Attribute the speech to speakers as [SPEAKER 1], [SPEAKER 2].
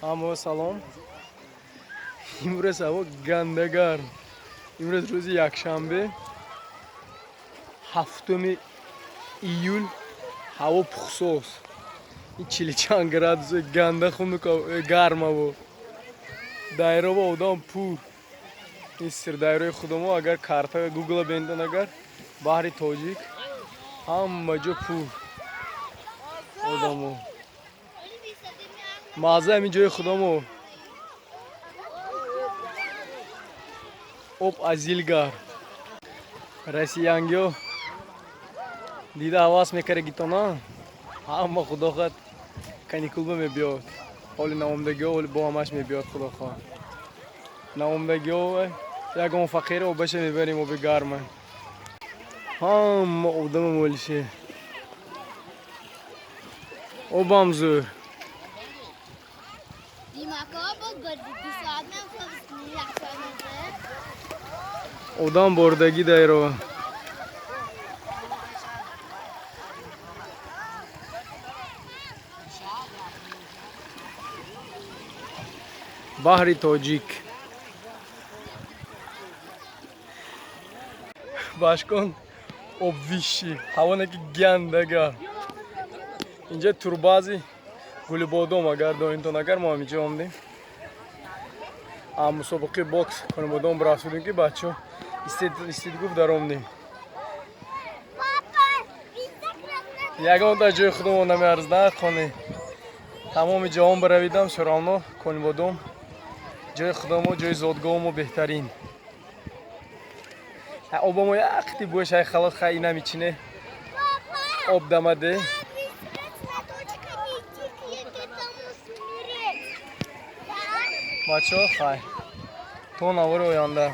[SPEAKER 1] Ҳамао салом. Имрӯз ҳаво ганда гарм. Имрӯз рӯзи якшанбе, 7 июл, ҳаво пухсоз. Ин чили чанд градус, ганда хунук, гарм ҳаво. Дайрова одам пур. Ин сирдайрои худамо, агар карта Гугла бентон, агар баҳри Тоҷик, ҳама ҷо пур одамо. Мазза ҳамин ҷои худамо. Об азил гарм. Россиянгиё дида ҳавас мекарда гитона, ҳама, худо хоҳад, каникулба мебиёд. Ҳоли наомдагиҳо, ҳоли бо ҳамаш мебиёд, худо хоҳад. Наомдагиҳо ягон фақири обаша мебарем, оби гарма. Ҳама одама молише. Обам зӯр.
[SPEAKER 2] Димако буд ба 2 соат ман як соат мезад.
[SPEAKER 1] Одам бордагӣ дайро. Баҳри Тоҷик. Башкон обвиши. Ҳаво неки ганда гарм. Инҷа турбази Гулибодом, агар доинтон, агар мо ҳаминҷо омдем. Мусобиқаи бокс Конибодом рафтудем, ки бачаҳо истид гуфт, даромдем. Ягон дар ҷои худамон намеарзад, хони тамоми ҷаҳон баравидам, всё равно Конибодом ҷои худамо, ҷои зодгоҳамо беҳтарин. Обамо яқти бӯш ай, халос, хай, инами чине об дамаде.
[SPEAKER 2] Точка не идти к этому смереть.
[SPEAKER 1] Бачаҳо, хай, то навори оянда.